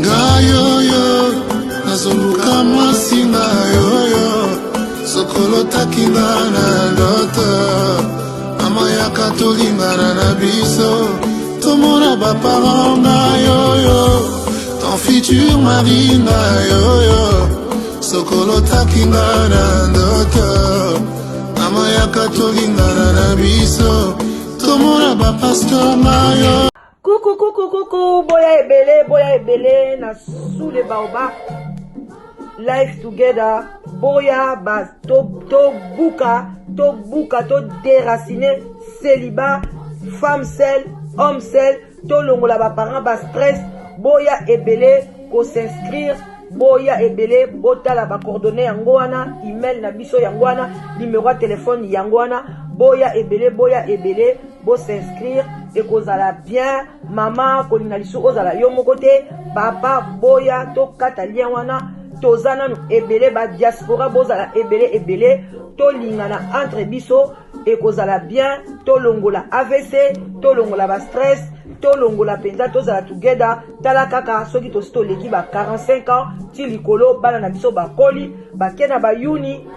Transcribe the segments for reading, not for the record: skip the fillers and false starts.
Ngai oyo nazoluka mwasi ngai oyo sokolotaki nga na ndoto mama yaka tolingana na biso tomona baparent ngai oyo ton futur mari ngai oyo sokolotaki nga na ndoto mama yaka tolingana na biso tomona bapasteur ngai oyo. Coucou, coucou, coucou, boya ebele, boya ebele, na sous le baobab, life together, boya ba to, to buka, to buka, to déraciner, célibat, femme seule, homme seul, to longola ba parents ba stress, boya ebele, ko s'inscrire, boya ebele, botala ba coordonnées yango wana, email na biso yango wana, numéro ya téléphone yango wana, boya ebele, boya ebele, bo s'inscrire ekozala bien mama kolinga lisusu ozala yo moko te papa boya tokata lien wana toza nanu ebele ba diaspora bozala ebele ebele tolingana entre biso ekozala bien tolongola avc tolongola ba stress tolongola mpenza tozala together tala kaka soki tosi toleki ba 45 ans ti likolo bana na biso bakoli bake na bayuni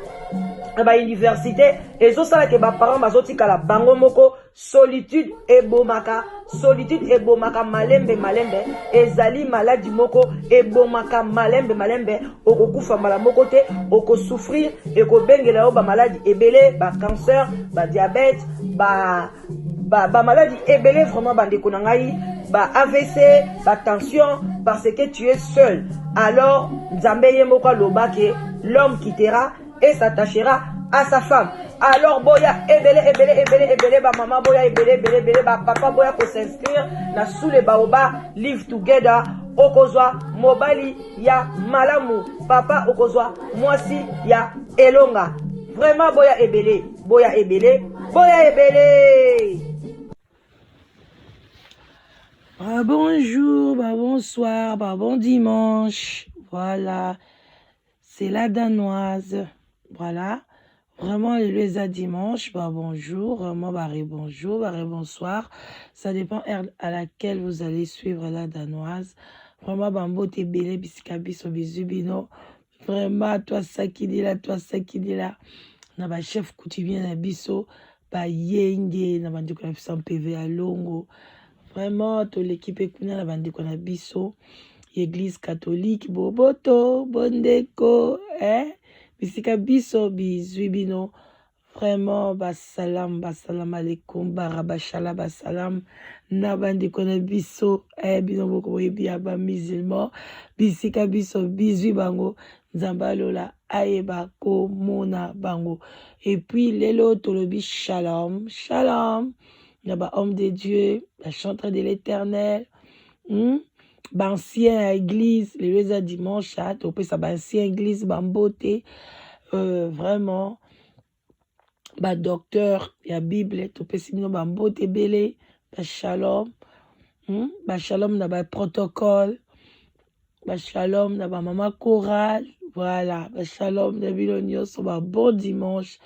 na bauniversité ezosala ke baparent bazotikala bango moko solitude ebomaka solitude ebomaka malembe malembe ezali maladi moko ebomaka malembe malembe okokufa mbala moko te okosouffrir ekobengela yo bamaladi ebele bacancer badiabete ba bamaladi ba ebele vraiment bandeko na ngai ba avc batension parce que tu es seul alors nzambe ye moko aloba ke l'homme quittera et s'attachera à sa femme. Alors boya ebele ebele ebele ebele ba maman boya ebele ebele ebele ba papa boya ko s'inscrire na sous les baobabs live together okozwa mobali ya malamu papa okozwa mwasi ya elonga vraiment boya ebele boya ebele boya ebele. Bah bonjour, bah bonsoir, bah bon dimanche. Voilà. C'est la danoise. Voilà. Vraiment, lelo eza dimanche. Bah, bonjour. Vraiment, bah, bonjour, bah, bonsoir. Ça dépend heure à laquelle vous allez suivre la danoise. Vraiment, bambote ebele bisika biso bizu bino. Vraiment, toi sakidila, toi sakidila. Na ba chef coutumier na biso, ba yenge, na bandeko na biso mpv ya longo. Vraiment toleki mpe kuna na bandeko na biso église catholique boboto bondeko eh? bisika biso bizwi bino vraiment basalam basalam alekum barabashala basalam na bandeko na biso eh, bino moko boyebi ya bamusulman bisika biso bizwi bango nzambe alola ayeba komona bango epuis lelo tolobi shalom shalom na ba homme de Dieu ba chantre de l'éternel hmm? ba ancien ya église lelo eza dimanche ah, topesa ba ancien église bambote euh, vraiment ba docteur ya bible topesi bino bambote ebele ba shalom hmm? ba shalom na ba protocole ba shalom na ba mama chorale voilà ba shalom na bino nyonso ba bon dimanche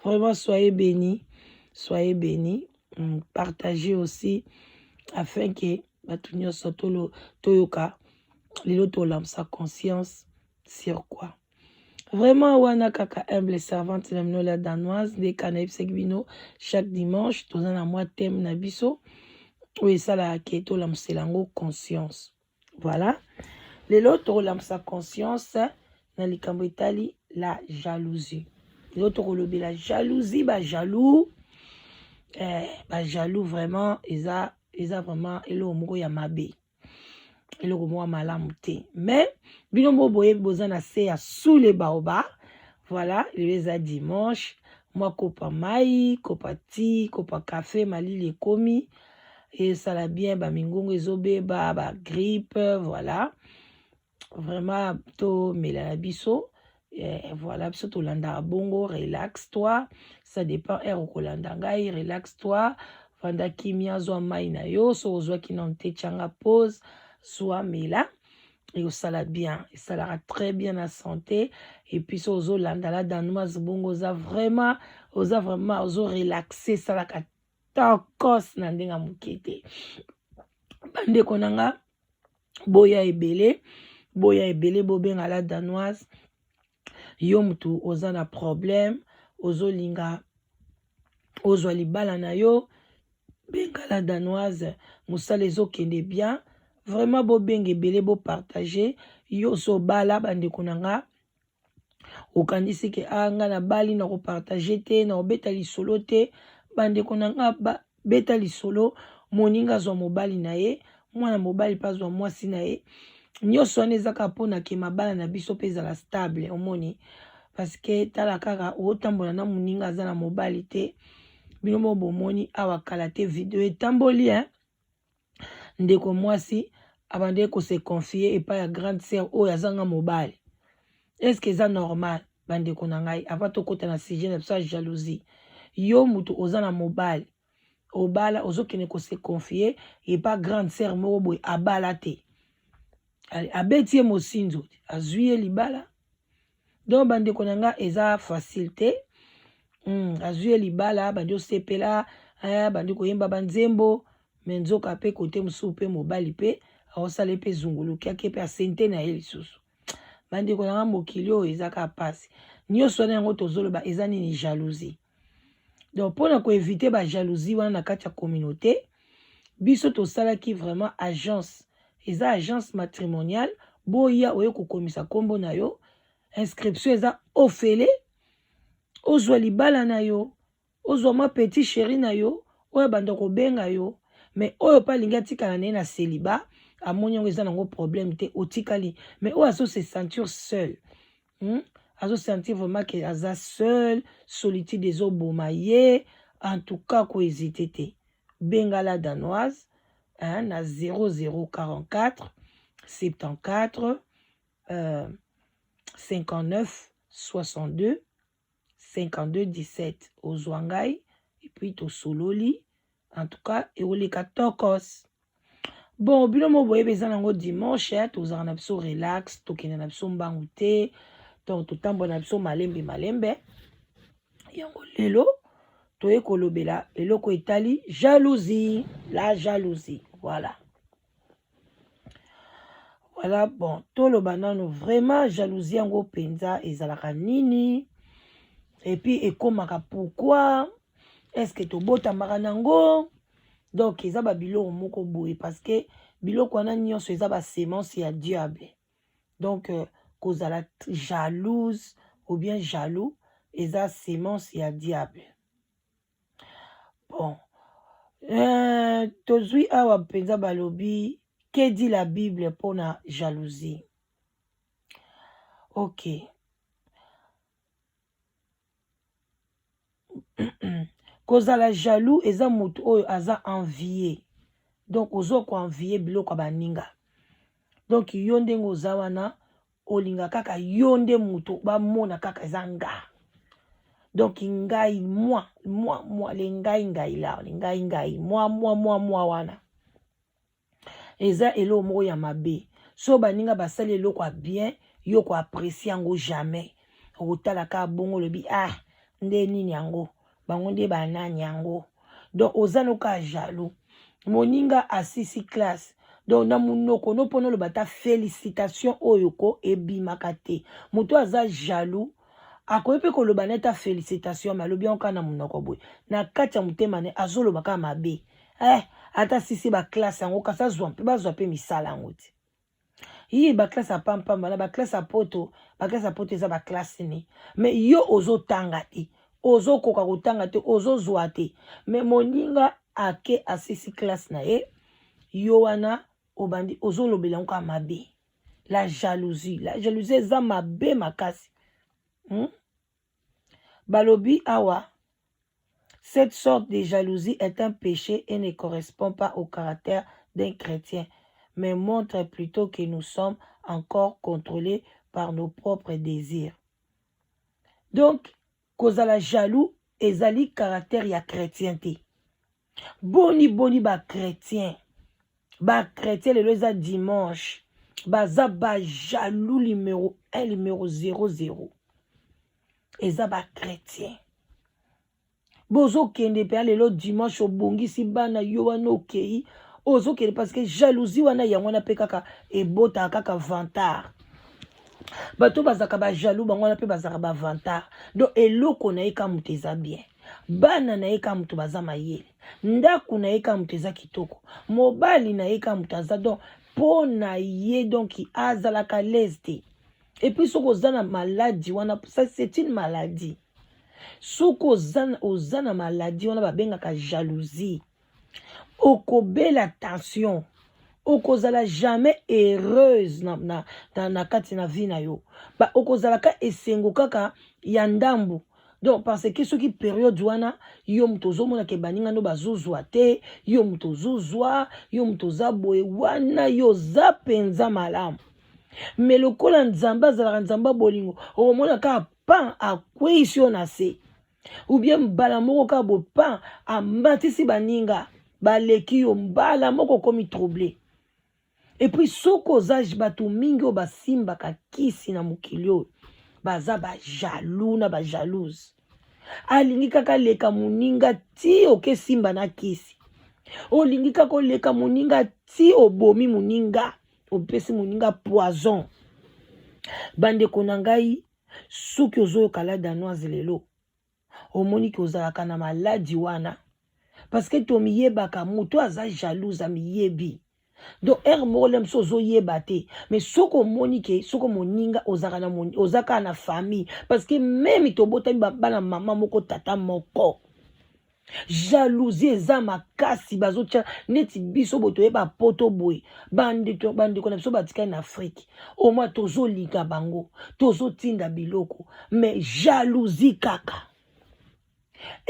vraiment soyez bénis soyez bénis hmm, partagez aussi afin que bato nyonso toyoka lelo tolamsa conscience sur quoi vraiment wana kaka humble servante na bino la danoise nde kaka nayebisaki bino chaque dimanche toza na mwa thème na biso oyo esalaka ke tolamusela yango conscience Voilà. Lelo tokolamisa conscience na likambo etali la jalousie. Lelo tokolobela jalousie ba jaloux. Eh, ba jaloux vraiment eza eza vraiment eloko moko ya mabe. Eloko moko ya malamu te. Mais bino moko boyebi boza na se ya sous les baobabs. Voilà, lelo eza dimanche. Mwa kopa mai, kopa ti, kopa café, malili ekomi. Esala bien ba mingongo ezobeba ba grippe voilà vraiment tomela na biso eh, voilà biso tolandaka bongo relax toi ça dépend heure okolanda ngai relax toi. Vanda kimia, zwa mai na yo, soki ozwaki nanu te, tianga pause, zwa mela, ekosala bien, esalaka très bien na santé. Et puis soki ozolanda La Danoise bongo, oza vraiment ozorelaxe, esalaka tokos na ndenge ya moke te. Bandeko na nga, boya ebele, boya ebele, bobenga La Danoise. Yo mutu oza na problème, ozolinga ozwa libala na yo, benga La Danoise. Mosala ezokende bien vraiment. Bobenga ebele, bopartage. Yo ozobala, bandeko na nga, okanisi ke a nga nabali, na kopartage te, na kobeta lisolo te. Bandeko na nga, beta lisolo. Moninga azwa mobali na ye, mwana mobali mpe azwa mwasi na ye. Nyonso wana eza kaka mpona ke mabala na biso mpe ezala stable. Omoni, parce que tala kaka, otambola na moninga aza na mobali te. Bino mo bomoni awa kala te, video etamboli, hein? Ndeko mwasi abandeki kose confier epai ya grande sœur oyo azanga mobali. Est-ce eza normal, bandeko na ngai? Avant tokɔta na sujet na biso ya jalousie, yo moto oza na mobali, obala, ozokende kose confier epa grande sœur moko boye abala te, abeti ye mosinzo, azwi ye libala. Donc bandeko na nga, eza facile te. Azwi ye libala, bandi osepela, bandi koyemba banzembo, me nzoka mpe kote mosusu mpe mobali mpe aosala mpe zunguluki, ake mpe asente na ye lisusu. Bandeko na nga, mokili oyo eza kaka mpasi. Nyonso wana yango tozoloba eza nini? Jalousie. Donc mpona koevite bajalousie wana na kati ya communauté, biso tosalaki vraiment agence. Eza agence matrimoniale. Boya, oye kokomisa nkombo na yo, inscription eza ofele. Ozwa libala na yo, ozwa mwa petit chéri na yo oyo abanda kobenga yo. Mais oyo mpe alingi atikala na ye na célibat, amoni yango eza nango problème te, otikali. Mais oyo azose sentir seul, Azosentir vraiment ke aza seul, solitude ezoboma ye. En tout cas, kohésite te, benga La Danoise, hein, na 0044 74 59 62 52 17. Ozwa ngai et puis tosololi. En tout cas, ekoleka tokos. Bon, bino mo boyebi, eza nango dimanche, tozalaka na biso relax, tokende na biso mbangu te, donc totambola na biso malembe malembe. Yango lelo toye kolobela eloko etali jalousie, la jalousie. Voilà. Bon, toloba nano vraiment jalousie yango mpenza ezalaka nini, et puis ekomaka pourquoi? Est ce que tobotamaka nango? Donc eza babiloko moko boye, parce que biloko wana nyonso eza basemence ya diable. Donc kozala jalouse ou bien jaloux eza semence ya diable. Bon, tozwi awa mpenza, balobi: "Que dit la Bible mpona jalousie?" Ok, kozala jaloux eza motu oyo aza envie. Donc ozwa koenvie biloko ya baninga. Donc yo ndenge oza wana, olinga kaka yo nde moto bamona kaka eza nga. Donc ngai, moi, moi, moi, le ngai, ngai la, le ngai, ngai, moi, moi, moi, moi wana eza eloko moko ya mabe. So baninga basali eloko ya bien, yo koapprécie yango jamais. Okotala kaka bongo, olobi: "Ah, nde nini yango? Bango nde banani yango?" Donc oza no kaka jaloux. Moninga asisi classe, donc na monoko no mpona oloba ata félicitation oyo ko ebimaka te. Moto aza jaloux akoki mpe koloba neti félicitation, me alobi yango kaka na monoko boye, na kati ya motema ne azoloba kaka mabe. Ata sisi baclasse yango, kasi azwa mpe, bazwa mpe misala yango te. Ye baclasse ya pampamba na baclasse ya poto, baclasse ya poto eza baclasse ne. Mais yo ozotanga te, ozokoka kotanga te, ozozwa te. Mais moninga ake asisi classe na ye, yo wana obandi ozolobela yango kaka mabe. La jalousie, la jalousie eza mabe makasi. Balobi awa: "Cette sorte de jalousie est un péché et ne correspond pas au caractère d'un chrétien, mais montre plutôt que nous sommes encore contrôlés par nos propres désirs." Donc kozala jaloux ezali caractère ya chrétien te. Boni boni ba chrétien, ba chrétien lelo eza dimanche, baza ba jaloux numéro 1 numéro 00. Eza ba chrétien. Bozokende mpe lelo dimanche obongisi bana yo wana okei ozokende parce que jalousie wana yango wana mpe kaka ebotaka kaka vantard. Bato bazalaka ba jaloux bango wana mpe bazalaka ba vantard. Donc eloko na ye ka moto eza bien. Bana na ye ka moto baza mayele. Ndako na ye ka moto eza kitoko. Mobali na ye ka moto aza donc mpo na ye donc azalaka l'aise te. Et puis soki oza na maladie wana, ça c'est une maladie. Soki oza na maladie wana babengaka jalousie, okobela tension, okozala jamais heureuse na kati na vie na yo. Ba, okozala ka esengo kaka ya ndambu. Donc parce que soki période wana yo moto ozomona ke baninga no bazozwa te, yo moto ozozwa, yo moto oza boye wana, yo oza mpenza malamu. Mais lokola Nzambe azalaka Nzambe ya bolingo, okomona kaka pan akweyisi yo na se, ou bien mbala moko kaka boye pan amatisi baninga baleki yo, mbala moko okomi trouble. Et puis soki oza bato mingi oyo basimbaka kisi na mokili oyo baza ba jaloux na ba jalouse. Alingi kaka leka moninga ti okesimba na kisi, olingi kaka oleka moninga ti obomi moninga, opesi moninga poison. Bandeko na ngai, soki ozoyoka la danoise lelo, omoni ke ozalaka na maladi wana, parce que tomiyebaka, moto aza jalouse amiyebi. Donc heure moko lem so ozoyeba te, mais soki omoni ke soki moninga ozalaka na oza kaka na famille, parce que même tobotami bana mama moko tata moko, jalousie eza makasi. Bazotia neti biso boye toyeba poto boye, bandeko na biso batikali na Afrique, au moins tozolinga bango, tozotinda biloko, mais jalousie kaka.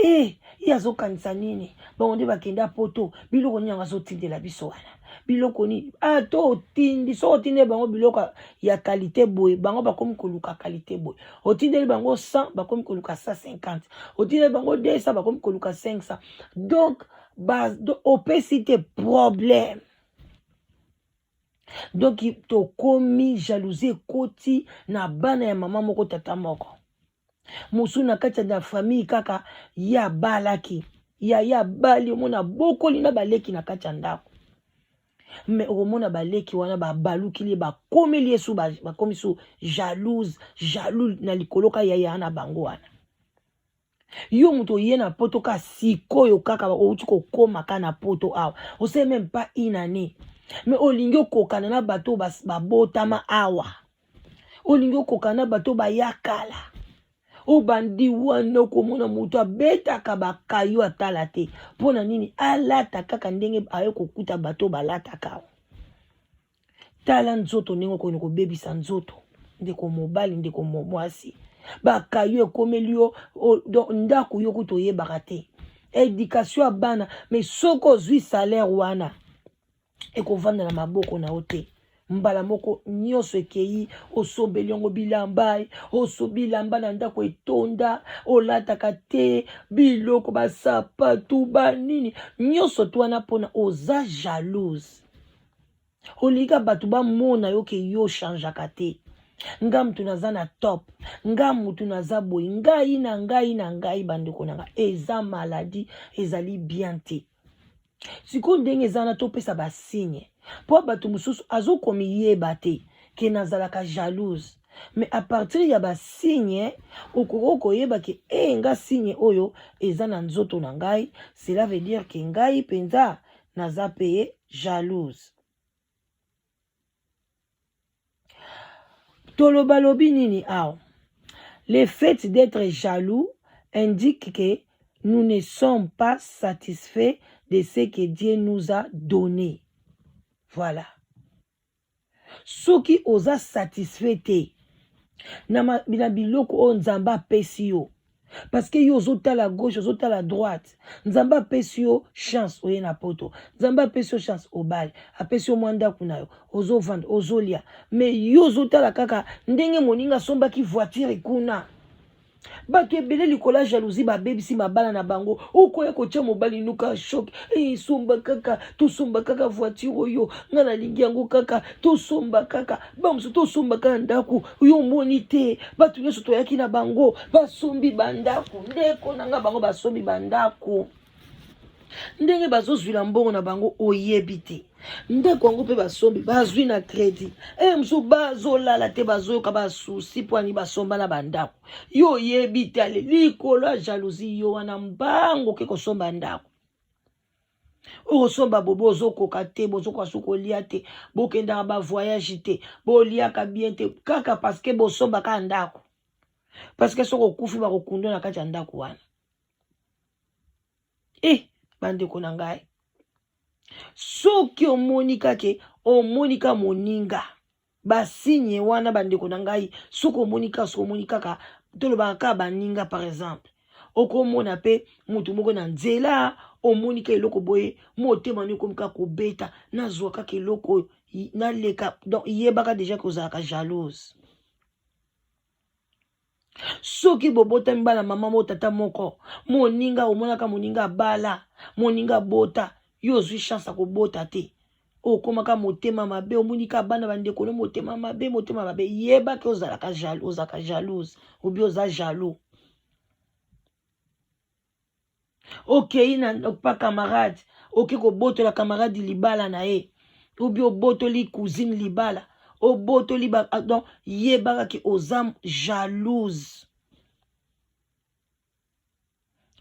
Ye azokanisa nini? Bango nde bakenda poto, biloko nini yango azotindela biso wana? Biloko nini? To otindi, soki otindeli bango biloko ya qualité boye, bango bakomi koluka qualité boye. Otindeli bango 100, bakomi koluka 150. Otindeli bango 200, bakomi koluka 500. Donc, opesi te problème. Donc, tokomi jalousie ekoti na bana ya mama moko tata moko. Mosusu na kati ya famille kaka ye abalaki, ya ye abali, omona bokoli na baleki na kati ya ndako. Mais okomona baleki wana babalukili ye, bakomeli ye su, bakomi su jalouse, jaloux na likolo ka ya ya na bango wana. Yo moto oye na poto ka sikoyo kaka outi kokoma ka na poto awa, osali même pas une année, mais olingi okokana na bato babotama awa, olingi okokana na bato baya kala. Obandi wana okomona moto abetaka bakayo atala te, mpo na nini alata kaka ndenge aye kokuta bato balataka awa. Tala nzoto ndenge okoni kobebisa nzoto, ndeko mobali, ndeko mwasi, bakayo ekomeli yo, donc ndako yo kutu oyebaka te, éducation ya bana. Mais soki ozwi salaire wana ekovanda na maboko na yo te, mbala moko nyonso ekei, osombeli yango bilamba, oso bilamba na ndako etonda, olataka te, biloko basapatu banini nyonso to wana mpona oza jalouse. Olinga bato bamona yo ke yo changeaka te, nga mutu naza na top, nga mutu naza boye, ngai na ngai na ngai. Bandeko na nga, eza maladie, ezali bien te. Sikoyo ndenge eza wana, topesa basigne mpo bato mosusu azokomiyeba te ke nazalaka jalouse, mais à partir ya basigne okoki koyeba ke e nga signe oyo eza na nzoto na ngai, cela veut dire ke ngai mpenza naza pe jalouse. Toloba lobi nini awa? Le fait d'être jaloux indique que nous ne sommes pas satisfaits de ce que Dieu nous a donné. Voilà. Soki oza satisfait te na biloko oyo Nzambe apesi yo, parce que yo ozotala gauche, ozotala droite, Nzambe apesi yo chance oye na poto, Nzambe apesi yo chance obali, apesi yo mwa ndako na yo, ozovanda, ozolia, mais yo ozotala kaka ndenge moninga asombaki voiture kuna. Bato ebele likolo ya jalousie babebisi mabala na bango. Okoya kotia mobali nuka choc. Eh, somba kaka, tosomba kaka voiture oyo, nga nalingi yango kaka, tosomba kaka, bamosusu tosomba kaka ndako. Yo omoni te, bato nyonso toyaki na bango basombi bandako. Ndeko na nga, bango basombi bandako ndenge bazozwila mbongo na bango oyebi te. Ndako yango mpe basombi bazwi na kredi e mosusu bazolala te, bazoyoka basusi mpo ani basomba na bandako. Yo oyebi te, ale likolo ya jalousie yo wana mbango oke kosomba ndako. Okosomba bobo ozokoka te, bozokoka so kolia te, bokendaka bavoyage te, boliaka bien te, kaka parceke bosombaka ndako. Parceke soki okufi bakokunda na kati ya ndako wana. E bandeko na ngai, soki omoni kake omoni ka moninga basinye wana, bandeko na ngai, soki omoni kaka, soki omoni kaka, tolobaka kaka baninga, par exemple okomona mpe motu moko na nzela, omoni ka eloko boye, motema no ekomi kaka kobeta, nazwa kaka eloko oyo naleka. Donc yebaka deja ke ozalaka jalouse. Soki bobotami bana mama moko tata moko, moninga omonaka moninga abala, moninga abota, yo ozwi chance ya kobota te, okomaka motema mabe, omoni ka bana bandeko no motema mabe, motema mabe, yebaki ozalaka jaloux, ozalaka jalouse obi oza jaloux. Okei na pa camarade, oke kobotola camarade libala na ye, obi obotoli cousine libala, obotoli ba, ah, donc yebaka ke oza jalouse,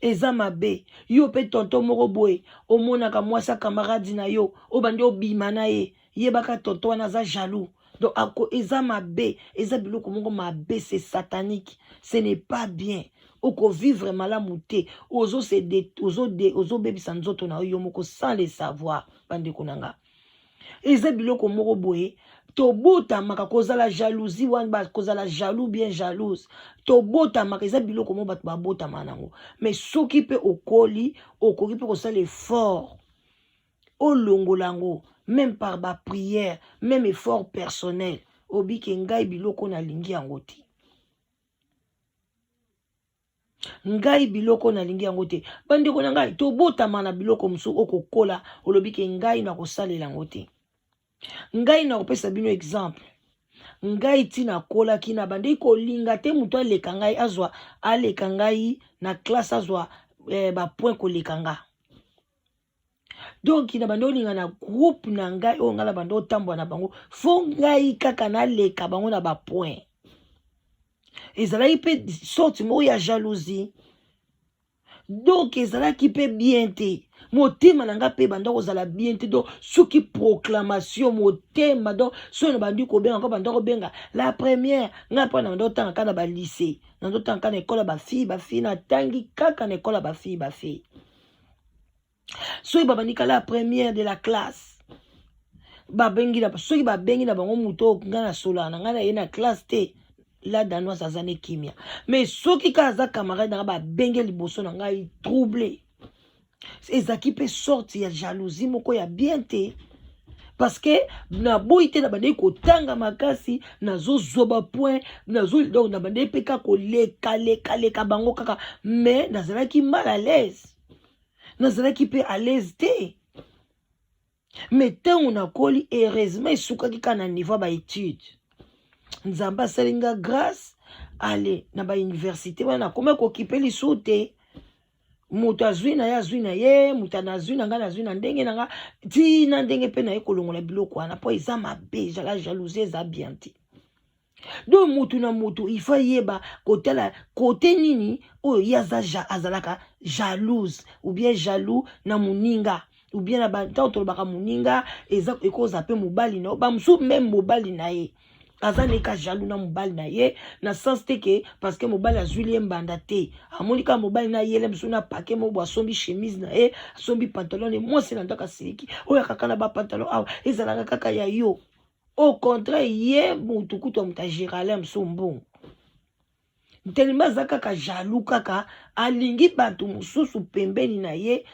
eza mabe. Yo mpe tonton moko boye, omonaka mwasi ya camarade na yo, obandi obima na ye, yebaka tonton wana aza jaloux. Donc ako eza mabe, eza biloko moko mabe, c'est satanique, ce n'est pas bien. Okovivre malamu te, ozobebisa nzoto na yo moko sans le savoir. Bandeko na nga, eza biloko moko boye tobotamaka kozala jalousie wana, kozala jaloux bien jalouse, tobotamaka, eza biloko moko bato babotama nango. Mais soki mpe okoli, okoki mpe kosala effort olongola yango, même par ba prière, même effort personnel. Obike ngai biloko nalingi yango te, ngai biloko nalingi yango te. Bandeko na ngai, tobotama na biloko mosusu, okokola olobi ke ngai nakosalela yango te. Ngai nakopesa bino exemple. Ngai ntina akolaki na bandeki kolinga te moto aleka ngai, azwa aleka ngai na classe, azwa bapoint koleka nga. Donc na bandi olinga na groupe na ngai oyo ngai na bandi otambola na bango, fo ngai kaka naleka bango na bapoint. Ezalaki mpe sorte moko ya jalousie, donc ezalaki mpe bien te. Motema na ngai mpe banda kozala bien te. Donc soki proclamation motema, donc soki na bandi kobenga ko banda kobenga la première, ngai mpo na banda otanga kaka na balycée, na otanga kaka na ekole ya bafille bafille, natangi kaka na ekole ya bafille bafille. Soki babandi kala la première de la classe, babengi na, soki babengi na bango moto oyo ngai nasolaka na ngai na ye na classe te, la danoise aza ne kimia. Mais soki kaka aza camarade na ngai, babenge liboso na ngai, trouble. Ezalaki mpe sorte ya jalousie moko ya bien te, parce que naboyi te, na bandeki kotanga makasi, nazozwa bapoint, nazo, donc na bandeki mpe kaka kolekalekaleka bango kaka, mais nazalaki mal à l'aise, nazalaki mpe à l'aise te. Mais ntango nakoli, heureusement esukaki kaka na niveau ya baétude. Nzambe asali nga grâce, ale na bauniversité wana nakomi kokipe lisusu te. Moto azwi na ye, azwi na ye, moto nazwi na ngai, nazwi na ndenge na nga, ntina ndenge mpe naye kolongola biloko wana, mpo eza mabe. La jalousie eza bien te. Donc motu na motu il faut ayeba kotala kote nini oyo ye aza azalaka jalouse ou bien jaloux na moninga, ou bien na ntango tolobaka moninga, eza ekozala mpe mobali na yo, bamosusu meme mobali na ye aza neka jaloux na mobali na ye, na sens te ke parce que mobali azwili ye mbanda te, amoni kaka mobali na yele mosusu na pake moko bo, asombi chemise na ye, asombi pantalon ne, mwasi na ndako asiliki, oyo kaka na bapantalon awa ezalaka kaka ya yo. Au contraire, ye mutu kutu ya moto agérale mosusu mbongo. Telema aza kaka jaloux, kaka alingi bato mosusu pembeni na ye.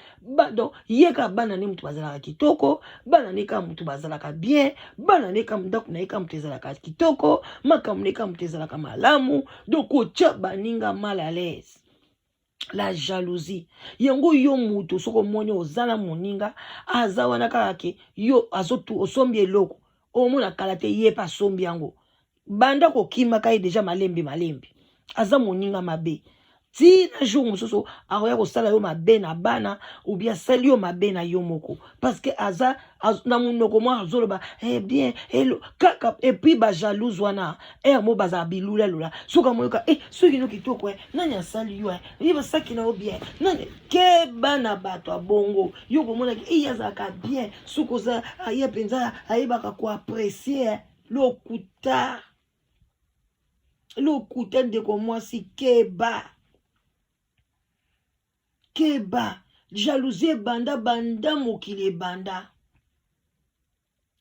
Donc ye kaka bana ne moto bazalaka kitoko, bana ne kaka moto bazalaka bien, bana ne kaka ndako na ye kaka moto ezalaka kitoko, makambo ne kaka moto ezalaka malamu. Donc kotya baninga mal à l'aise, la jalousie. Yango yo moto soki omoni oza na moninga aza wana kaka ke yo azotu osombi eloko, omona kala te ye mpe asombi yango, banda kokimaka ye deja malembe malembe. Aza moninga mabe. Ti na jour mosusu akoya kosala yo mabe na bana, ou bien asali yo mabe na yo moko, parce que aza az, na monoko mwa azoloba eh bien elo kaka. Et puis bajalouse wana ere mo bazala bilulalula. Soki amoyoka eh, soki no kitoko eh, nani asali yo eh, ye basaki na yo bien nani keba na bato ya bongo. Yo komonaki eh, ye azalaka bien, soki oza ye mpenza ayebaka koapprécier eh, lokuta lokuta. Ndeko mwasi, keba, keba. Jalousie ebanda banda mokili ebanda,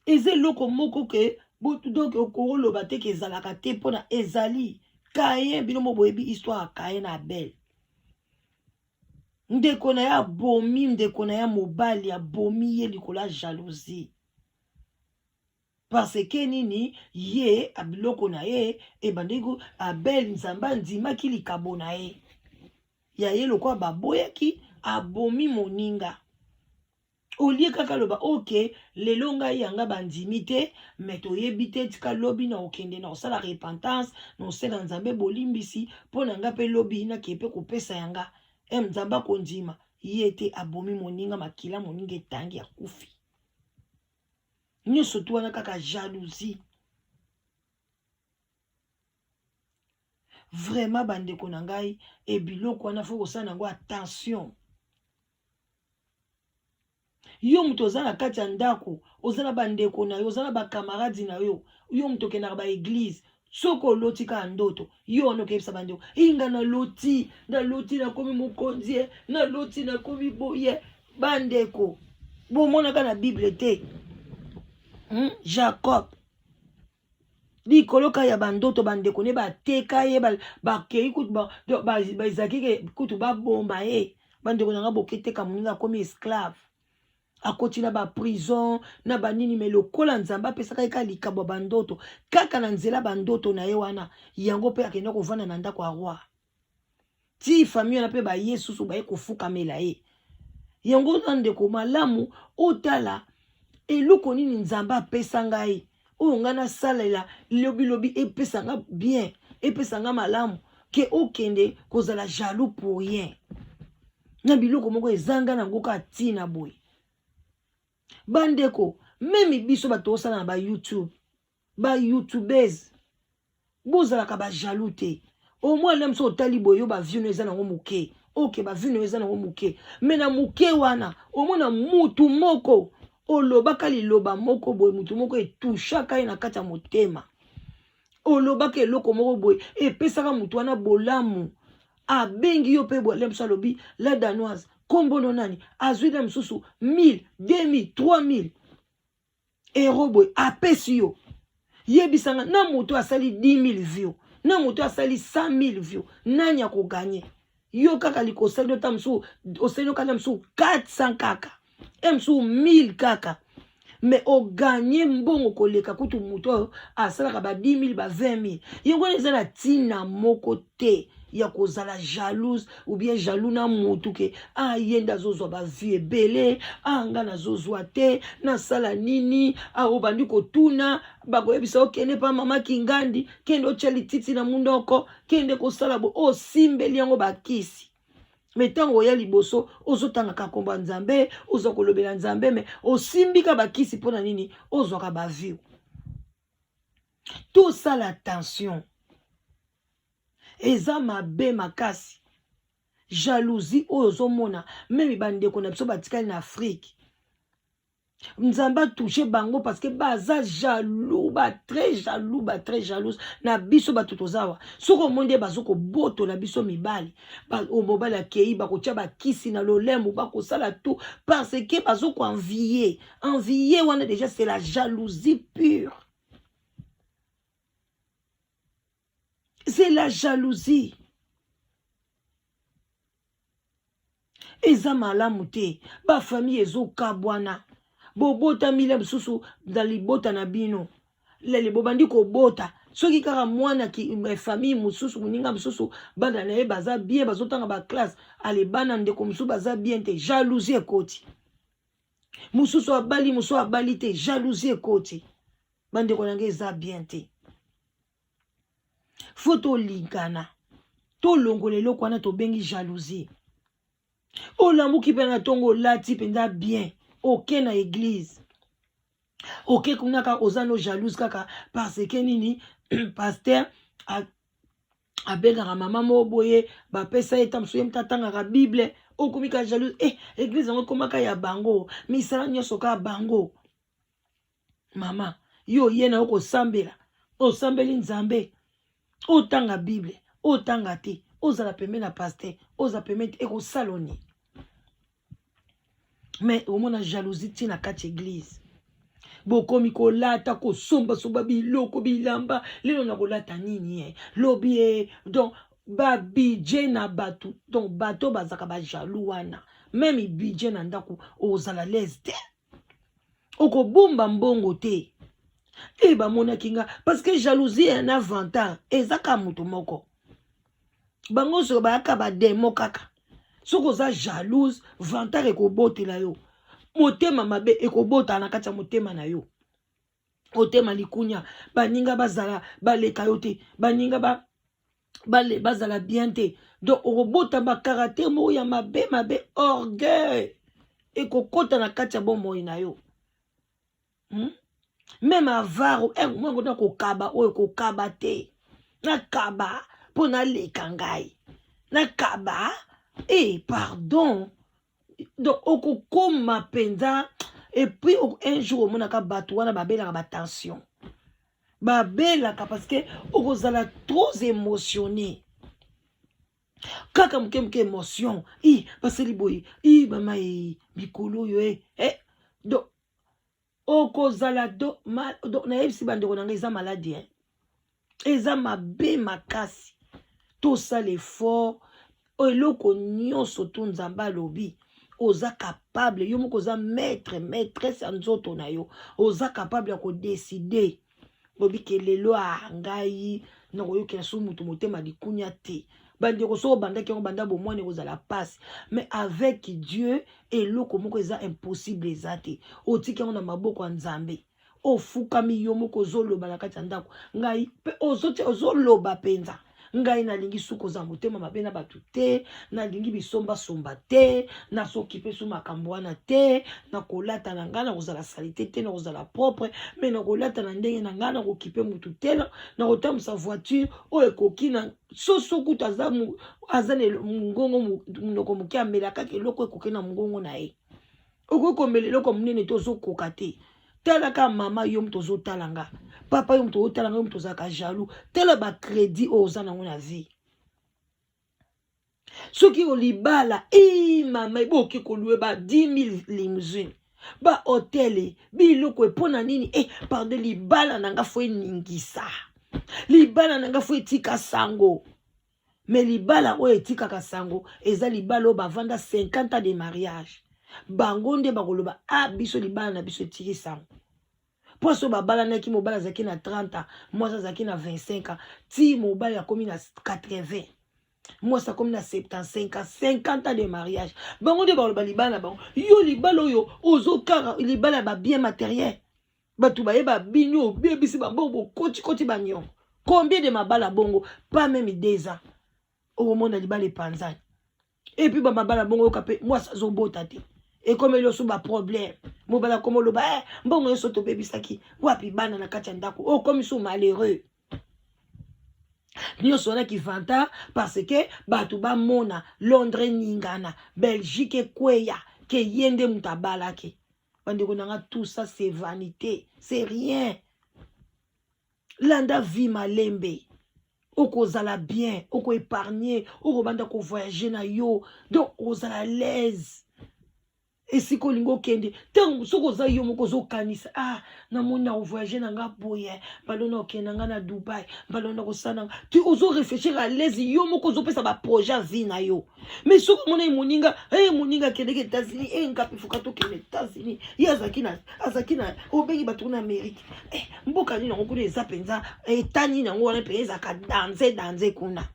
eza eloko moko ke donc okoloba te ke ezalaka te, mpona ezali Kayen. Bino mo boyebi histoire ya Kayen na Abel, ndeko na ye abomi ndeko na ye mobali, abomi ye likolo ya jalousie, parce que nini? Ye biloko na ye ebandeki. Abel, Nzambe andimaki likabo na ye, ya ye lokola baboyaki, abomi moninga. Olie kaka aloba ok, lelo ngai yanga bandimi te, me toyebi te, tika lobi na okende na kosala repentance, na osenga Nzambe bolimbisi mpo na nga, mpe lobi nakee mpe kopesa yanga e Nzambe akondima ye te. Abomi moninga, makila moninga etangi, akufi. Nyonso tu wana kaka jalousie. Vraiment, bandeko na ngai, e biloko wana fo kosala yango attention. Yo moto oza na kati ya ndako, oza na bandeko na yo, oza na bacamarades na yo, yo moto okendaka baéglise, soki oloti kaka ndoto, yo wana okeyebisa bandeko: inga naloti, naloti nakomi mokonzi, naloti nakomi boye. Bandeko, bomonaka na Bible te, Jacob, likolo kaka ya bandoto, bandeko ne bateka ye, bakei kutu bazalaki kutu babomba ye. Bandeko na nga, boketeka moninga, akomi esclave, akoti na baprison na banini. Me lokola Nzambe apesaka ye kaka likambo ya bandoto, kaka na nzela bandoto na ye wana, yango mpe akende kovanda na ndako ya roi, ti famille wana mpe baye susu baye kofukamela ye. Yango na ndeko malamu, otala eloko nini Nzambe apesa ngai, oyo ngai nasalela lobilobi epesa nga bien, epesa nga malamu, ke okende kozala jaloux pour rien na biloko moko ezanga nango kaka ntina boye. Bandeko, même biso bato osala na baYouTube, baYouTubers, bozalaka bajaloux te. Omwana moso otali boye, yo bavues no eza nango moke, ok, bavues no eza nango moke, me na moke wana omona mutu moko olobaka liloba moko boye, mutu moko etouchaka ye na kati ya motema, olobaka eloko moko boye epesaka mutu wana bolamu, abengi yo mpe boye mosu, alobi: "La Danoise, nkombo no nani?" Azwi na mosusu 1000, 2000, 3000 euro boye, apesi yo. Yebisanga, na moto asali 10 000 vues, na moto asali 100 000 vues, nani akogagner? Yo kaka likosali ota mosusu osali kaka mosusu 400 kaka, e mosusu 1000 kaka, me ogagner mbongo koleka kutu moto oyo asalaka ba 10 000, ba 20 000. Yango wana eza na ntina moko te ya kozala jalouse ou bien jaloux na motu ke ah, ye nde azozwa bavues ebele, ah, nga nazozwa te, nasala nini? Ah, obandi kotuna, bakoyebisa: okende pa mama Kingandi, kende otya lititi na munoko, kende kosala bo osimbeli yango bakisi. Me ntango oya liboso, ozotangaka nkombo ya Nzambe, oza kolobela Nzambe, me osimbika bakisi mpo na nini? Ozwaka bavues. Tosala attention, eza mabe makasi jalousie oyo ozomona. Même bandeko na biso batikali na Afrique, Nzambe atouche bango parce que baza jaloux, ba très jaloux, ba très jalouse na biso. Bato toza awa, soki omoni nde bazo kobotola biso mibali, mobali akei, bakotia bakisi na lolemo, bakosala tout parce que bazo koenvier. Envie wana déjà, c'est la jalousie pure. C'est la jalousie. Eza malamu te, ba famille ezokabwana. Bobotami la mosusu na libota na bino, lele bobandi kobota soki kaka mwana ki eh, famille mosusu, moninga mosusu, bana na ye baza bien, bazotanga ba classe, ale bana ndeko mosusu baza bien te, jalousie ekoti. Mosusu abali, mosusu abali te, jalousie ekoti. Bandeko na ngai, eza bien te. Fo tolingana, tolongola eloko wana tobengi jalousie. Olamuki mpe na ntongo, olati mpenza bien, oke na église, oke kuna kaka oza no jalouse kaka parce que nini? Pasteur abengaka mama moko boye, bapesa ye ta mosusu, ye moto atangaka Bible, okomi ka jalouse. Eh, église yango ekomaka ya bango, misala nyonso kaka bango. Mama, yo ye na yo kosambela, osambeli Nzambe, otanga Bible, otanga te, ozala pembe na pasteur, oza pembe te, ekosala oni? Mais omona jalousie ntina kati église. Bokomi kolata, kosombasomba biloko, bilamba, lelo na kolata nini, e lobi e, donc babudget na bato. Donc bato bazalaka bajaloux wana, même budget na ndako ozala lese te, okobomba mbongo te. E bamonaki nga, parce que jalousie na vantard eza kaka moto moko. Bango soki bayaka bademo kaka, soki oza jalouse, vantard ekobotela yo motema mabe, ekobotala na kati ya motema na yo, motema likunya. Baninga bazala baleka yo te, baninga ba bale bazala bien te, donc okobota bacaractère moko ya mabe mabe, orgueil ekokota na kati ya bomoi na yo, Même avare eh, mwango na kokaba oyo kokaba te, nakaba mpo naleka ngai, nakaba e eh, pardon. Donc okokoma mpenza, et puis un jour omonaka bato wana babelaka batension, babelaka parce que okozala trop émotionné, kaka moke moke émotion, i basali boye, i mama e mikolo oyo e eh. Donc okozala do, ma, do, nayebisi bandeko na ngai, eza maladi eh? Eza mabe makasi. Tosala effort. Eloko nyonso tu Nzambe alobi, oza capable yo moko, oza maître, maîtresse ya nzoto na yo, oza capable ya kodécider. Lobi ke lelo a ngai nakoyokela so moto motema likunya te. Bandeko, soki obandaki yango banda bomwana, ekozala mpasi, mais avec Dieu eloko moko eza impossible eza te. Otiki yango na maboko ya Nzambe, ofukami yo moko, ozoloba na kati ya ndako, ngai mpe ozoloba mpenza: ngai nalingi suki ozala motema mabe na bato te, nalingi bisombasomba te, nasoki mpe su makambo wana te, nakolata na ngai, nakozala saleté te, nakozala propre, mais nakolata na ndenge na ngai, nakokipe motu te, nakotambusa voiture oyo ekoki na soso kutu aza, aza na mongongo, monoko moke, amela kaka eloko ekoki na mongongo na ye. Okoki komela eloko monene te, ozokoka te. Tala kaka mama, yo moto ozotala nga, papa, yo moto ozotala nga, yo moto ozalaka jaloux, tala bacrédit oyo oza nango na vie. Soki olibala i mama, eboki kolouer ba 10 000 limousine, bahotel, biloko, mpo na nini? E pardon, libala na nga fo eningisa, libala na nga fo etika sango. Mais libala oyo etikaka sango eza libala oyo bavanda 50 ans de mariage. Bango nde bakoloba: a biso libala na biso etiki sango. Mpo so babalanaki, mobali azalaki na 30 ans, mwasi azalaki na 25 ans, ti mobali akomi na 80, mwasi akomi na 75 ans, 50 ans de mariage, bango nde bakoloba libala na bango. Yo libala oyo ozokaka libala ya babien matériel, bato bayeba bino, obebisi bambongo, bokotikoti baniongo. Combien de mabala bongo, pas même 2 ans, okomona libala epanzani? Et puis bamabala bongo, oyoka mpe mwasi azobota te, ekomeli oso baproblème, mobali akoma oloba: eh, mbongo nyonso tobebisaki wapi? Bana na kati ya ndako, okomi so malheureux. Nyonso wana kivanta, parce que bato bamona Londres ningana, Belgique ekweya, ke ye nde moto abalaki. Bandeko na nga, tout ça c'est vanité, c'est rien. Landa vie malembe, okozala bien, okoépargne, okobanda kovoyage na yo, donc okozala l'aise. Esika olingi okende ntango soki oza yo moko ozokanisa, ah, namoni na kovoyage na nga boye, mbalo na okende na nga na Dubai, mbalo na kosala na nga ti ozo réfléchir à l'aise, yo moko ozopesa baprojet ya vie na yo. Mais soki omonaki moninga, e moninga akendeki États-Unis, e ngapi fuka tokende États-Unis, ye azalaki na azalaki na obengi bato kuna Amérique, e mboka nini yango kuna eza mpenza etani yango wana mpenza ezalaka danze danze kuna.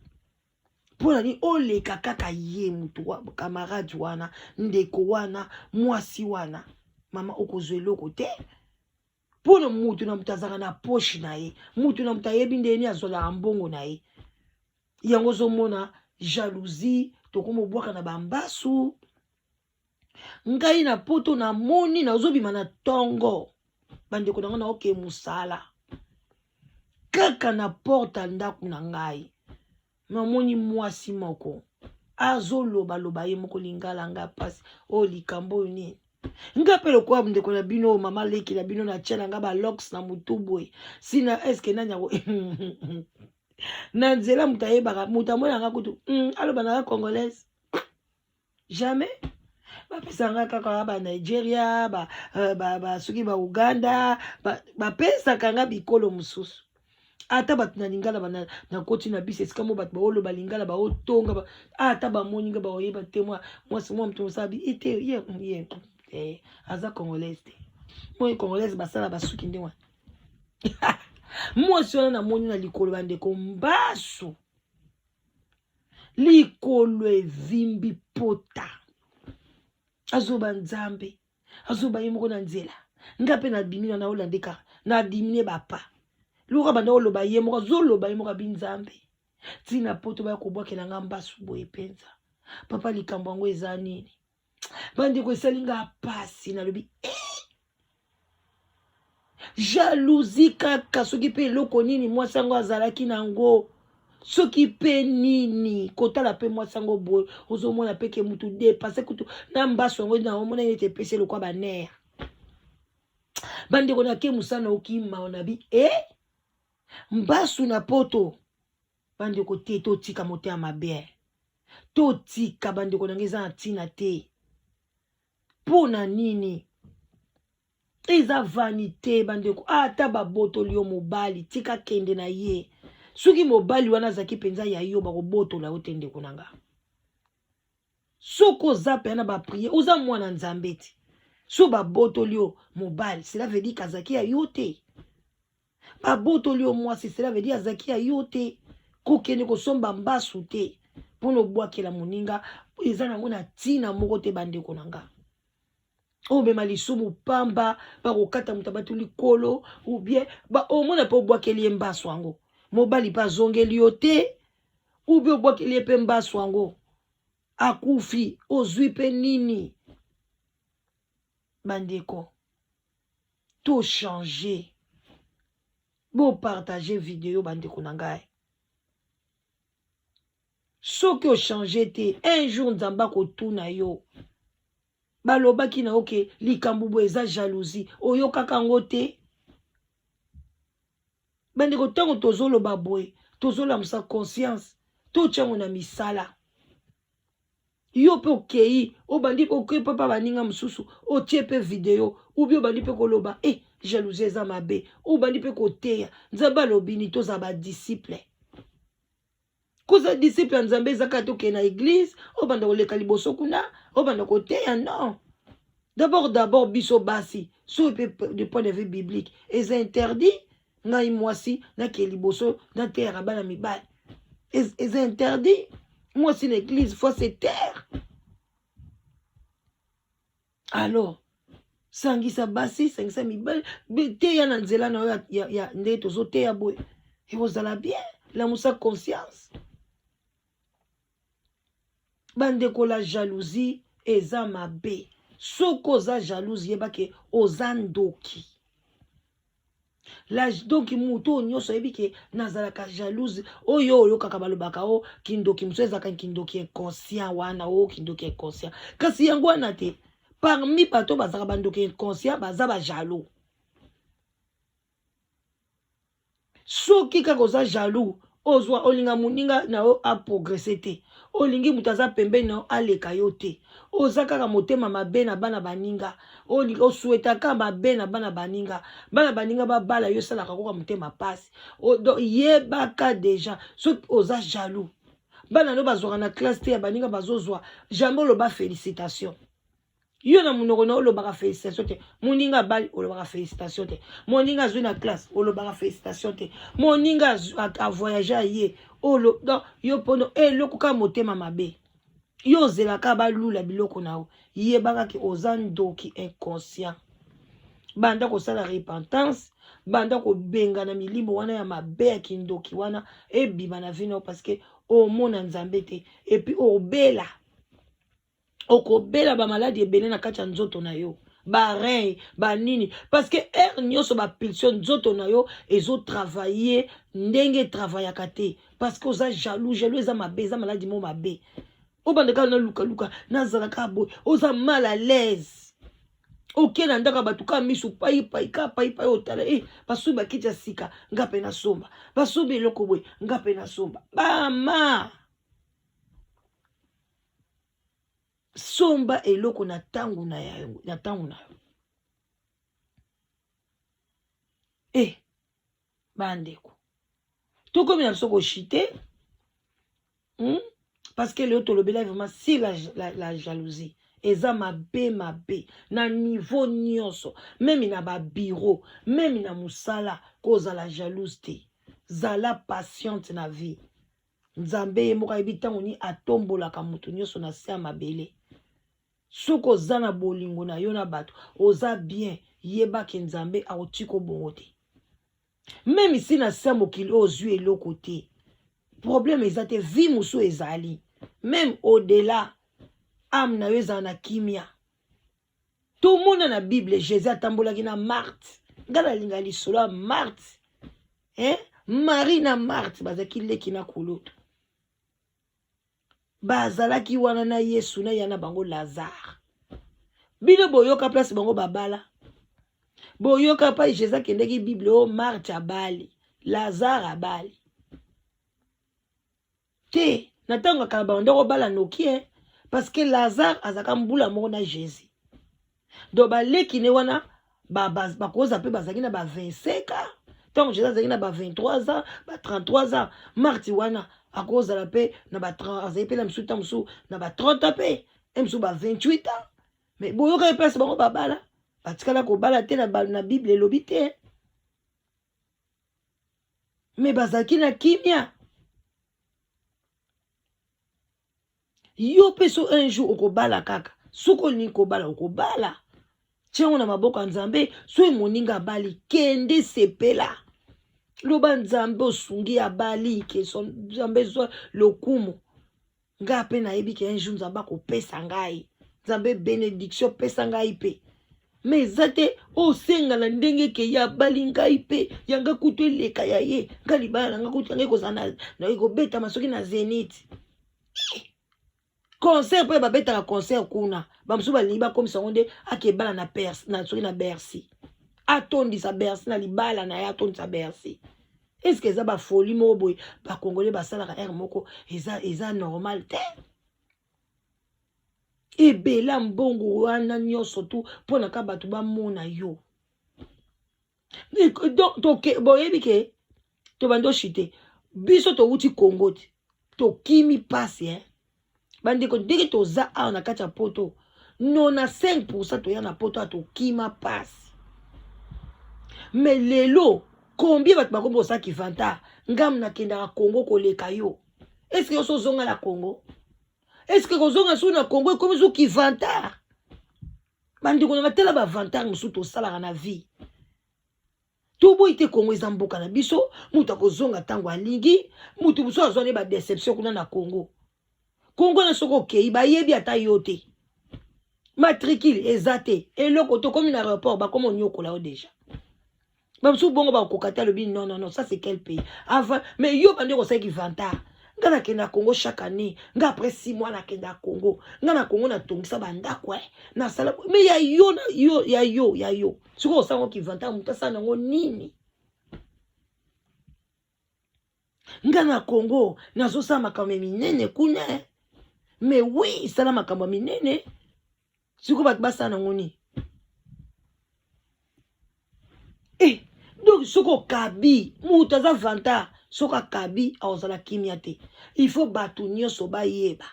Mpo na nini oleka kaka ye motu camarade wana, ndeko wana, mwasi wana? Mama, okozwa eloko te mpo na motu na moto azalaka na poche na ye, motu na moto ayebi ndenge nini azwalaka mbongo na ye. Yango ozomona jalousie, tokomobwaka na bambasu. Ngai na poto namoni nazobima na ntongo, bandeko na ngai, naoke mosala kaka na porte ya ndako na ngai, namoni mwasi moko azolobaloba ye moko lingala. Nga mpasi oyo, likambo oyo nini? Nga mpe lokola ndeko na bino, mama leki na bino, natia na nga balocks na motu boye sina eske nani yango na nzela, moto ayebaka, moto amonanga kutu, aloba nanga congolaise, jamais. Bapesaka nga kaka ba Nigeria, ba, ba, ba, soki ba Uganda, bapesaka nga bikolo mosusu. Ata bato na lingala, nakoti na bisi esika mo bato baoloba lingala, baotonga ba, ata bamoni nga, baoyeba te mwasi mwa moto mosala bi ete ye ye eh, aza congolaise te. Moi congolaise basala basuki nde wana. Mwasi wana namoni na likolo, bandeko, mbasu likolo evimbi pota, azoba Nzambe, azoba ye moko na nzela. Nga mpe nabimi na naolande kaka nadimine bapa luka banda oloba ye moko, azoloba ye moko abi Nzambe, ntina poto baya kobwakela nga mbasu boye mpenza. Papa, likambo yango eza nini? Bandeko, esali nga pasi. Nalobi eh! Jalousie kaka, soki mpe eloko nini mwasi yango azalaki nango, soki mpe nini. Kotala mpe mwasi yango boye, ozomona mpe ke mutu dépasse kutu na mbaso yango na omona neti epesi elokwa banerfs. Bandeko, nake mosala, naoki mawa na bi e mbasu na poto. Bandeko, te, totika motema mabe, totika. Bandeko na ngai, eza na ntina te. Mpo na nini? Eza vanité, bandeko. Ata babotoli yo mobali, tika kende na ye. Soki mobali wana azalaki mpenza ya yo, bakobotola yo te. Ndeko na nga, soki oza mpenza na baprière, oza mwana Nzambe ti so babotoli yo mobali, cela veut dire kazalaki ya yo te. Babotoli yo mwasi, cela veut dire azalaki ya yo te. Kokende kosomba mbasu te mpona obwakela moninga, eza nango na ntina moko te. Bandeko na nga, omema lisumu pamba, bakokata moto abatu likolo ou bien omona mpe obwakeli ye mbasu yango, mobali mpe azongeli yo te, ou bien obwakeli ye mpe mbasu yango, akufi, ozwi mpe nini? Bandeko, tochange. Bopartage video, bandeko na ngai. Soki ochange te, un jour Nzambe akotuna yo. Balobaki na yo ke likambo boye eza jalousie, oyokaka yango te. Bandeko, ntango tozoloba boye, tozolamusa conscience, totyango na misala. Yo mpe okei, obandi okei mpe pa baninga mosusu, otie mpe video, ubi obandi mpe koloba e jalousie eza mabe, obandi mpe koteya. Nzambe alobi ni tozala badisciple. Kozala disciple ya Nzambe eza kaka tokende na église, obanda koleka liboso kuna, obanda koteya? Non. D'abord biso basi, soki mpe du point de vue biblique eza interdit ngai mwasi nakee liboso nateyaka bana mibali, eza interdit. Mwasi na église faut se taire. Alors sangisa basi, sangisa mibali, teya na nzela na yo ya nde tozoteya boye, ekozala bien. Lamusa conscience, bandeko. La jalousie eza mabe. Soki oza jalouse, yeba ke oza ndoki. La, donc motu oyo nyonso ayebi ke nazalaka jalouse, oyo oyokaka balobaka o kindoki mosusu ezalaka kindoki inconscient wana, o kindoki inconscient, kasi yango wana te. Parmi bato bazalaka bandoki inconscient, baza bajaloux. Soki kaka oza jaloux, Ozwa olinga moninga na yo aprogresse te, olingi moto aza pembeni na yo aleka yo te, oza kaka motema mabe na bana baninga, osuetaka mabe na bana baninga, bana baninga babala yo esalaka koka motema pasi. Donc yebaka deja soki oza jaloux, bana no bazwaka na classe te ya baninga bazozwa, jamais oloba félicitation. Yo na monoko na olobaka félicitation te, moninga abali olobaka félicitation te, moninga azwi na classe olobaka félicitation te, moninga avoyage aye olo, donc yo mpono eloko kaka motema mabe, yo ozelaka balula biloko na yo. Yebaka ke oza ndoki inconscient. Banda kosala repentance, banda kobengana milimo wana ya mabe ya kindoki wana ebima na vie na yo, parce que omona Nzambe te, et puis obela, okobela bamaladi ebele na kati ya nzoto na yo, barein banini, parce que heure nyonso bapulsion nzoto na yo ezotravaille ndenge etravayaka te, parce que oza jaloux. Jaloux eza mabe, eza maladi mo mabe. Obanda kaka nalukaluka, nazala kaka boye, oza mal à l'aise, oke na ndako ya bato kaka miso paipai, kaka paipai, otala e basombi bakiti ya sika, nga mpe nasomba, basombi eloko boye, nga mpe nasomba. Bama somba eloko na ntango na yango, na ntango na yo. E bandeko, tokomi na biso koshite, Parce que lelo tolobela vraiment si la jalousie eza mabe mabe na niveau nyonso, même na babureau, même na mosala, kozala jalouse te, zala patiente na vie. Nzambe ye moko ayebi ntango nini atombolaka moto nyonso na se ya mabele. Soki oza na bolingo na yo na bato, oza bien, yebaki Nzambe akotika bongo te. Même si na se ya mokili oyo ozwi eloko te, problème eza te, vie mosusu ezali même au-delà, âme na yo ezala na kimia. Tomona na Bible, Jésus atambolaki na Marthe. Ngai nalinga lisolo ya Marthe, eh? Marie na Marthe bazalaki leki na kulutu, bazalaki wana na Yesu na ya na bango Lazare. Bino boyoka place bango babala, boyoka pai Jésus akendeki Bible oyo Marthe abali, Lazare abali te. Na ntango akala banda kobala noki, eh? Parce que Lazare azalaka mbula moko na Jésus, donc baleki ne wana bakoza mpe bazalaki na ba 25 ans ntango Jésus azalaki na ba 23 ans, ba 33 ans. Marthe wana akozala mpe na ba 30, azali mpe na mosusu ntango mosusu na ba 30 ans, mpe e mosusu ba 28 ans. Mais boyoka ye place bango babala, batikala kobala te na Bible elobi te, mais bazalaki na kimia. Yo mpe so un jour okobala kaka, soki olingi kobala, okobala, tiango na maboko ya Nzambe. So moninga abali, kende sepela, loba Nzambe osungi, abali, ke Nzambe zwa lokumu. Ngai mpe nayebi ke un jour Nzambe akopesa ngai, Nzambe bénédiction, pesa ngai mpe. Mais eza te osenga na ndenge ke ye abali, ngai mpe yanga kutu eleka ya ye, ngai libala na ngai kutu yanga ekozala ekobetama soki na Zénith, concert mpe babetaka concert kuna. Bamosusu balingi bakomisa yango nde akebala na na soki na Bercy, atondisa Bercy na libala na ye, atondisa Bercy. Est-ce eza bafolie moko boye bakongole basalaka aire moko eza normal te? Ebela mbongo wana nyonso tu mpo na ka bato bamona yo. Donc boyebi ke tobandi oshite, biso towuti Congo te, tokimi mpasi, eh? Bandeko, ndenge toza awa na kati ya Poto, 95% toya na Poto tokima mpasi. Mais lelo combien bato bakomi kosala vantard? Ngamu nakendaka Congo koleka yo. Est-ce yo so ozonga na Congo? Est-ce kozonga so na Congo ekomi soki vantard? Bandeko na batala, bavantard mosusu tosalaka na vie, toboyi te. Kongo eza mboka na biso, moto akozonga ntango alingi. Moto mosusu azwa nde badéception kuna na Congo. Kongo na soki okei, bayebi ata yo te, matricule eza te, eloko. Tokomi na aéroport, bakoma onyokola yo déjà. Bamosusu bongo bakokoka te, alobi: "Non, non, non, ça c'est quel pays?" Avant mais yo bandi kosalaki vantard: "Nga nakende na Congo chaque année, nga après 6 mois nakende na Congo, nga na Congo natongisa bandako, e nasala." Mais ya yo na yo, ya yo, ya yo, soki osala ngo kivantard, moto asala nango nini? Nga na Congo nazosala makambo ya minene kuna. Mais oui, sala makambo ya minene. Sikoyo bato basala nango nini? Eh, donc soki okabi moto aza vantard, soki akabi akozala kimia te. Il faut bato nyonso bayeba.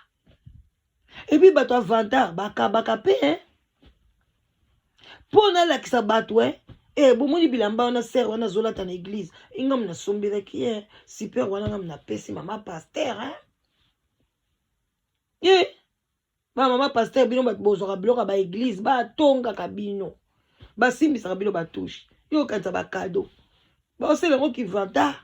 Epuis bato ya vantard bakabaka mpe hein? Mpo nalakisa bato eh? Eh, bomoni bilamba wana sere wana azolata na eglise engam nasombelaki eh? Super wana ngam napesi mama paster eh? Eh, ba mama paster bino bato bozwaka biloko ya baeglise batongaka bino basimbisaka bino batushe yo okanisa bakado baosala yango kivantard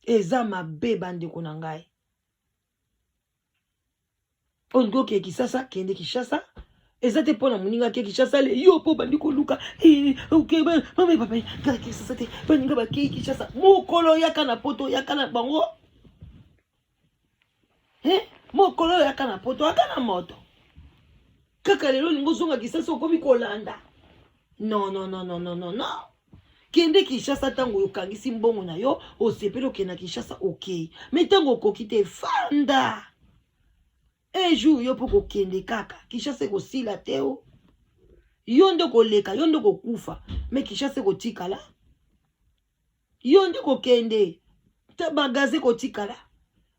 Eza mabe bandeko na ngai. Olingi okende Kisasa, kende Kinshasa. Eza te mpo na moninga ake Kinshasa le yo mpo obandi koluka mama Kinshasa te baninga bakei Kinshasa mokolo yaka na poto yaka na bango mokolo yaka na poto yaka na moto kaka lelo olingi ozonga Kisasa okomi kolanda non non non non non non non kende Kinshasa ntango okangisi mbongo na yo osepeli okende na Kinshasa okei me ntango okoki te fanda un jour yo mpo kokende kaka Kinshasa ekosila te o yo nde koleka yo nde kokufa me Kinshasa ekotikala yo nde kokende te magasin ekotikala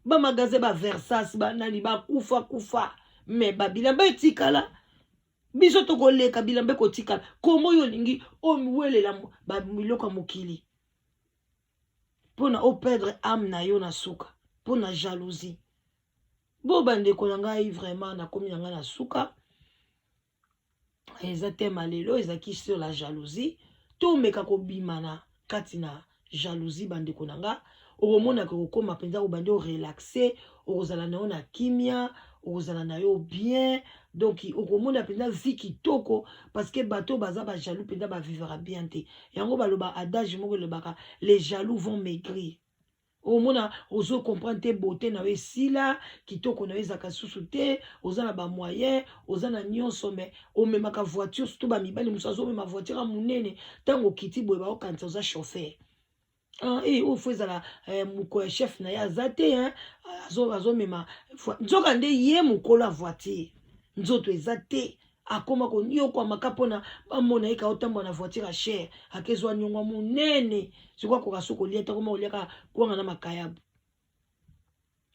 bamagasin ba Versas banani bakufa kufa me babilamba etikala biso tokoleka bilamba ekotikala komo oyo olingi owelela biloko ya mokili mpona operdre ame na yo na suka mpona jalousie bo bandeko na ngai vraiment nakomi na ngai na suka eza tema lelo ezalaki sur la jalousie tomeka kobima na kati na jalousie bandeko na nga okomona ke okokoma mpenza obandi orelaxe okozala na yo na kimia okozala na yo bien donc okomona mpenza vie kitoko parce que bato baza bajaloux mpenza bavivaka bien te yango baloba adage moko elobaka les jaloux vont maigrir Omona ozo comprendre te beauté na yo esila, kitoko na yo ezalaka susu te, oza na ba moyen, oza na nyonso mais omemaka voiture surtout ba mibali mosusu azomema voiture ya monene ntango okiti boye baokanisa oza chauffeur. Ah, eh, oyo fo ezala eh, moko ya chef na ye aza te hein, azomema nzoka nde ye mokolo ya voiture nzoto eza te akoma konyokwama ka mpona bamona ye kaotambola na voiture ya cher akezwa nyongo ya monene sikoyo akoka so kolia te akoma kolia kaka kwanga na makayabu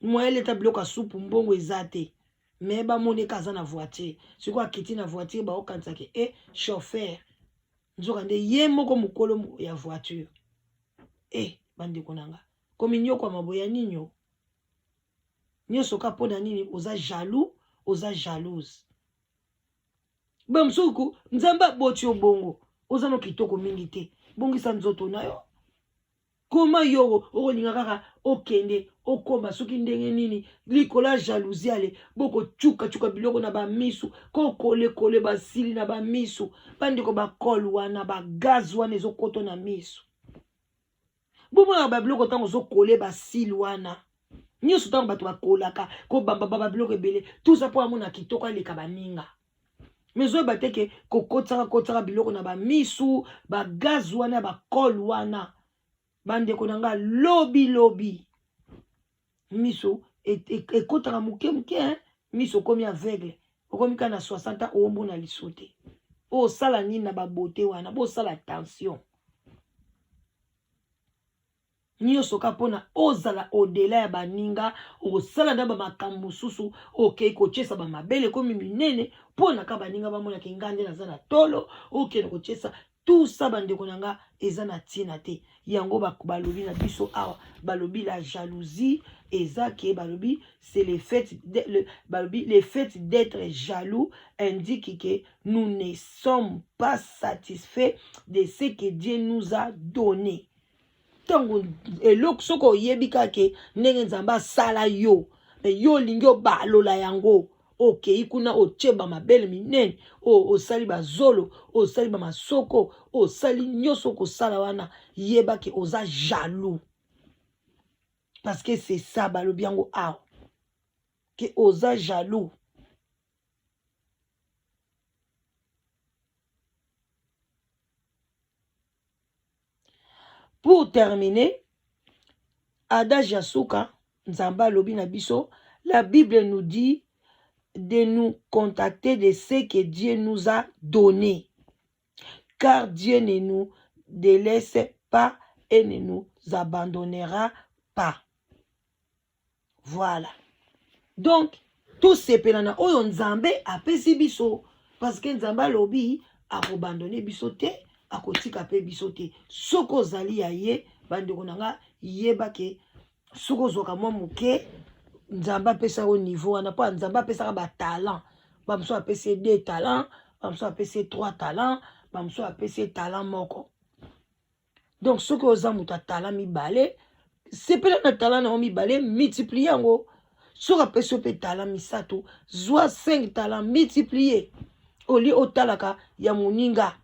moyen leta biloko ya supu mbongo eza te me bamona ye ka aza na voiture sikoyo akiti na voiture baokanisaka e eh, chauffeur nzoka nde ye moko mokolo ya voiture e eh, bandeko na nga kominyokwama boya nini o nyonso ka mpo na nini oza jaloux oza jalouse bamosuku nzambe aboti yo bongo oza no kitoko mingi te bongisa nzoto na yo koma yo okolinga kaka okende okoma soki ndenge nini likolo ya jalousie ale bokocukacuka biloko na bamisu kokolekole basili na bamisu bandeko bakole wana bagaz wana ezokoto na misu bomonaka babiloko ntango ozokole basile wana nyonso ntango bato bakolaka kobambaba biloko ebele tusa mpo amona kitoko aleka baninga mais ozoyeba te ke kokotisaka kotisaka biloko na bamisu bagaz wana bakole wana bandeko na nga lobi lobi miso ekotaka moke moke miso okomi aveugle okomi kaka na 60 ans omona liso te osala nini na babote wana bosala tension nyonso kaka mpona ozala odela ya baninga okosala na bamakambo mosusu okei kotyesa bamabele ekomi minene mpo na kaka baninga bamonaki ngai nde naza na tolo okende kotyesa tout ça bandeko na nga eza na ntina te yango balobi na biso awa balobi la jalousie eza ke balobi c'est le fait de, le, balobi le fait d'être jaloux indique que nous ne sommes pas satisfaits de ce que Dieu nous a donné ntango eloko soki oyebi kaka ke ndenge nzambe asala yo me yo olingi obalola yango okei kuna otie bamabele minene osali bazolo osali bamasoko osali nyonso okosala wana yeba ke oza jaloux parce que c'est ça balobi yango awa ke oza jaloux Pour terminer, adage ya suka, Nzambe alobi na biso, la Bible nous dit de nous contacter de ce que Dieu nous a donné. Car Dieu ne nous délaisse pas et ne nous abandonnera pas. Voilà. Donc, tosepela na oyo Nzambe apesi biso, parce que Nzambe alobi akobandone biso te, akotika mpe biso te. Soki ozali ya ye, bandeko na nga, yeba ke soki ozwaka mwa moke, Nzambe apesaka yo niveau wana, mpo Nzambe apesaka batalent. Bamosusu apesi ye deux talent, bamosusu apesi ye trois talent, bamosusu apesi ye talent moko. Donc soki oza moto ya talent mibale, sepela na talent na yo mibale, multiplie yango. Soki apesi yo mpe talent misato, zwa 5 talent, multiplie, olie otalaka ya moninga.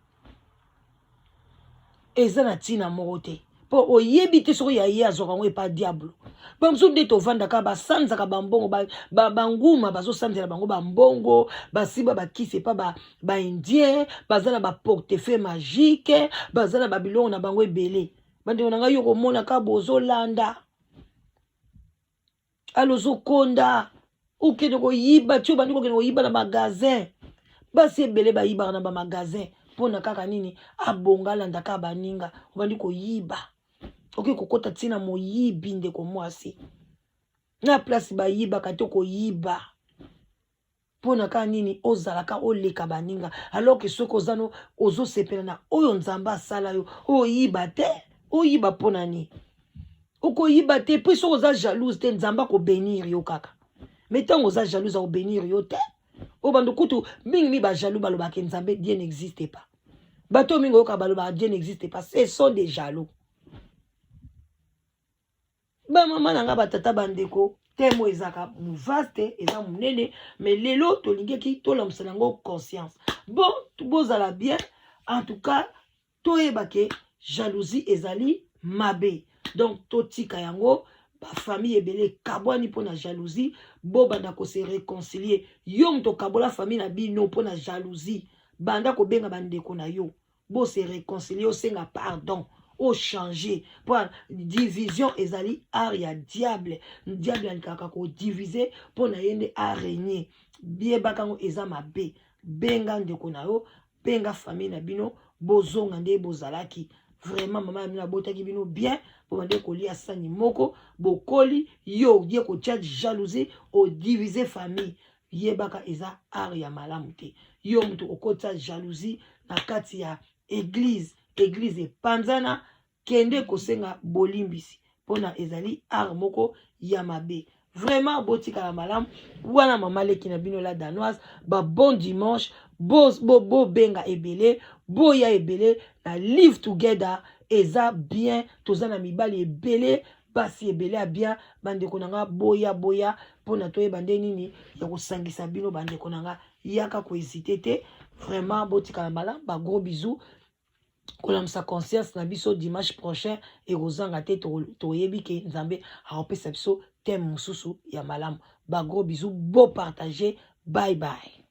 Eza na ntina moko te, mpo oyebi te soki ya ye azwaka yango epa diablo. Bamosusu nde tovandaka, basanzaka bambongo, banguma bazosanzela bango bambongo, basimba bakisi epa baindien, baza na baportefeuille magique, baza na babiloko na bango ebele. Bandeko na ngai, yo komonaka bozolanda alo, ozokonda, okende koyiba ti obandi kokende koyiba na magasin. Basi ebele bayibaka na bamagasin mpona kaka nini? Abonga, alanda kaka baninga. Obandi koyiba, okoki kokɔta ntina moyibi. Ndeko mwasi, na place bayibaka te, koyiba mpona kaka nini? Ozalaka oleka baninga, alors que soki oza no ozosepela na oyo Nzambe asala yo, oyiba te. Oyiba mpona nini? Okoyiba te, mpo soki oza jalouse te, Nzambe akobénir yo kaka. Mais ntango oza jalouse, akobénir yo te. Oyo bando kutu mingi bajaloux balobaka Nzambe, Dieu n'existe pas. Bato mingi oyoka balobaka Dieu n'existe pas, ce sont des jaloux. Bamama na nga, batata, bandeko, thème ezalaka vaste, eza monene, mais lelo tolingaki tolamusa yango conscience. Bon, bozala bien. En tout cas, toyeba ke jalousie ezali mabe, donc totika yango. Bafamille ebele ekabwani mpo na jalousie. Bobanda kose réconcilier. Yo moto okabola famille na bino mpo na jalousie, banda kobenga bandeko na yo, bose réconcilier, osenga pardon, ochange, mpo division ezali art ya diable. Diable alingaka kodivise mpo na ye nde arégner. Yebaka yango eza mabe. Benga ndeko na yo, benga famille na bino, bozonga nde bozalaki. Vraiment, mama ya bino abotaki bino bien, mpo bande kolia sani moko, bokoli. Yo ye kotia jalousie, odivise famille, yebaka eza art ya malamu te. Yo moto okotia jalousie na kati ya église, église epanzana, kende kosenga bolimbisi, mpona ezali art moko ya mabe. Vraiment, botikala malamu. Wana mama leki na bino, la Danoise. Ba bon dimanche. Bobenga bo, ebele, boya ebele na Live Together. Eza bien, toza na mibali ebele, basi ebele ya bien. Bandeko na nga, boya, boya mpona toyeba nde nini ya kosangisa bino. Bandeko na nga, yaka, kohésiter te. Vraiment, botikala malamu. Bagros bisous. Kolamusa conscience na biso dimanche prochain ekozanga te. Toyebi ke Nzambe akopesa biso thème mosusu ya malamu. Bagros bisous, bopartage. Bye bye.